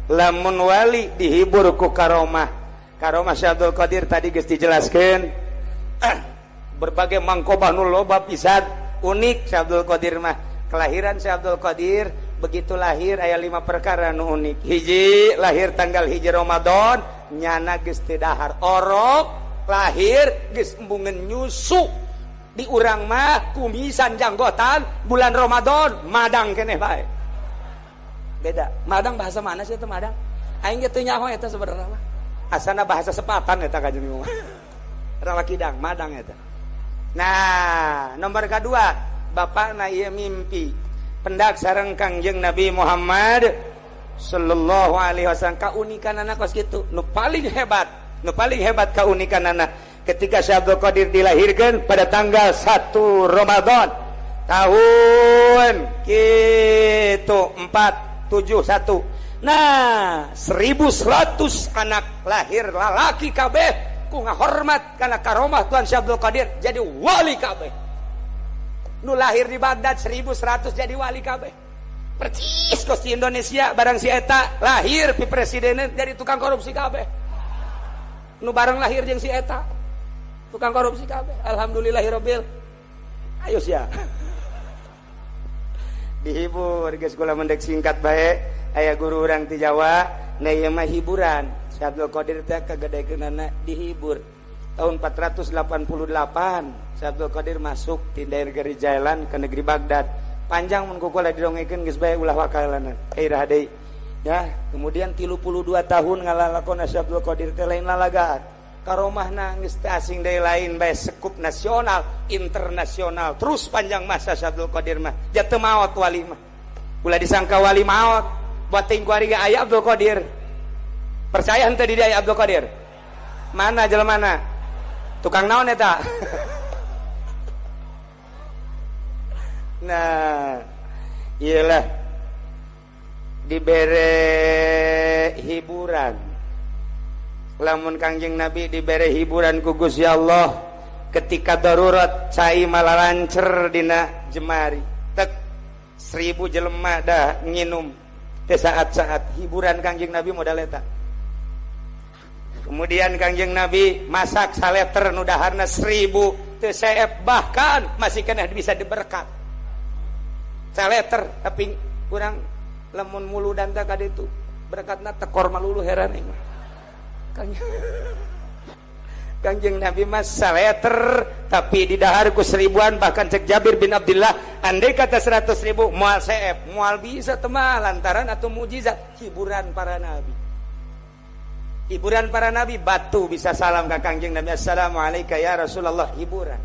Lamun wali dihibur ku karomah. Karomah Syekh Abdul Qadir tadi geus dijelaskeun. Berbagai mangkobah nu loba pisan, unik Syekh Abdul Qadir mah. Kelahiran Syekh Abdul Qadir begitu lahir aya 5 perkara nu unik. Hiji, lahir tanggal 1 Ramadan, nyana geus teu dahar. Orok lahir geus embungeun nyusu. Di urang mah kumisan janggotan bulan Ramadan madang keneh bae. Beda. Madang bahasa mana sih itu madang? Aing ge teu nyaho eta sebenarnya mah. Asana bahasa sepatan eta ka jeung mah. Rawa kidang madang eta. Nah, nomor kedua, bapakna ieu mimpi pendak sareng Kangjeng Nabi Muhammad sallallahu alaihi wasallam. Kaunikanana kos kitu. Nu paling hebat, nu paling hebat kaunikanana ketika Syekh Abdul Qadir dilahirkan pada tanggal 1 Ramadan tahun kitu 471. Nah, 1100 anak lahir lalaki kabeh ku ngahormat kana karomah Tuhan Syekh Abdul Qadir jadi wali kabeh. Nu lahir di Baghdad 1100 jadi wali kabeh. Percis kos di Indonesia barang si eta lahir pi presiden jadi tukang korupsi kabeh. Nu bareng lahir jeung si eta tukang korupsi kabeh. Alhamdulillahirabbil. Ayo sia. Dihibur geus kula mendek singkat bae. Aya guru urang ti Jawa, nah ieu mah hiburan. Syekh Abdul Qadir teh kagedekeunana dihibur. Tahun 488 Syekh Abdul Qadir masuk ti negeri Jailan ke negeri Baghdad. Panjang mun ku kula didongekeun geus bae ulah wakalanan. Iraha deui. Ya, kemudian 32 tahun ngalalakon Syekh Abdul Qadir teh lain lalagaan. Karomahna geus teu asing deui lain bae sekup nasional, internasional. Terus panjang masa Syekh Abdul Qadir mah. Ja teu maot wali mah. Ulah disangka wali maot. Buat ting kuari ge aya Abdul Qadir. Percaya henteu di dia aya Abdul Qadir? Mana jelema mana? Tukang naon eta? Nah, iyalah dibere hiburan. Lamun Kangjeng Nabi dibere hiburan ku Gusti Allah ketika darurat cai malalancer dina jemari. Tek 1000 jelema dah nginum teh saat-saat hiburan Kangjeng Nabi modal eta. Kemudian Kangjeng Nabi masak saleter nu daharna 1000 teu seep bahkan masih keneh bisa diberkat. Saleter tapi kurang lamun muludan teh ka ditu berkatna tekor malulu heran aing. Kangjeng Nabi mas saleter tapi didahar ku 1000-an bahkan cek Jabir bin Abdullah andai kata 100.000 moal seep moal bisa temah lantaran atau mujizat hiburan para nabi. Hiburan para nabi batu bisa salam ka Kangjeng Nabi assalamualaikum ya Rasulullah hiburan.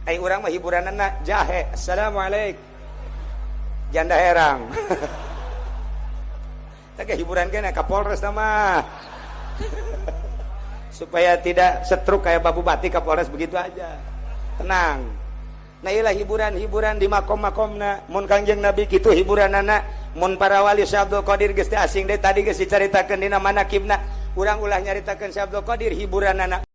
Ai urang mah hiburanna jahe assalamualaikum janda herang. Tah hiburan kena ka Polres mah. Supaya tidak setruk kayak Pak Bupati Kapolres begitu aja. Tenang. Nah iyalah hiburan-hiburan di makom-makomna. Mun Kangjeng Nabi kitu hiburanana, mun para wali Syekh Abdul Qadir geus teu asing deui tadi geus dicaritakeun dina manakibna. Urang ulah nyaritakeun Syekh Abdul Qadir hiburanana.